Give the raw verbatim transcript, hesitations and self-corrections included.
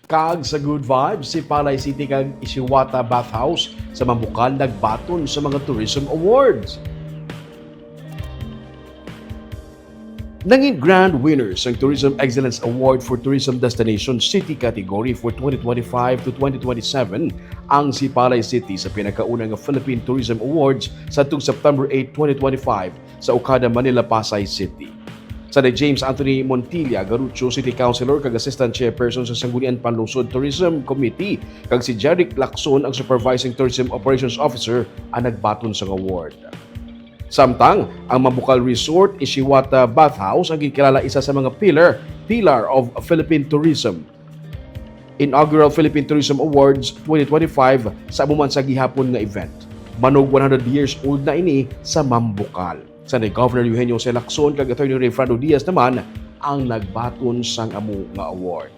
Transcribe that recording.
Kag sa Good Vibes, Sipalay City kag Ishiwata Bathhouse sa Mambukal nagbaton sa mga tourism awards. Nangin grand winners sang Tourism Excellence Award for Tourism Destination City category for twenty twenty-five to twenty twenty-seven ang Sipalay City sa pinakauna nga Philippine Tourism Awards sa tuig September eight, twenty twenty-five sa Okada, Manila, Pasay City. Sa ni James Anthony Montilla Garucho, City Councilor kag Assistant Chairperson sa Sangguniang Panlungsod Tourism Committee, kag si Jeric Lacson, ang Supervising Tourism Operations Officer, ang nagbaton sang award. Samtang ang Mambukal Resort, Ishiwata Bathhouse ang ginkilala isa sa mga pillar, pillar of Philippine Tourism. Inaugural Philippine Tourism Awards twenty twenty-five sa amo man sa gihapon nga event. Manog one hundred years old na ini sa Mambukal. Sa ni Governor Eugenio Jose Lacson kag Attorney Rayfrando Diaz naman ang nagbaton sang amo nga award.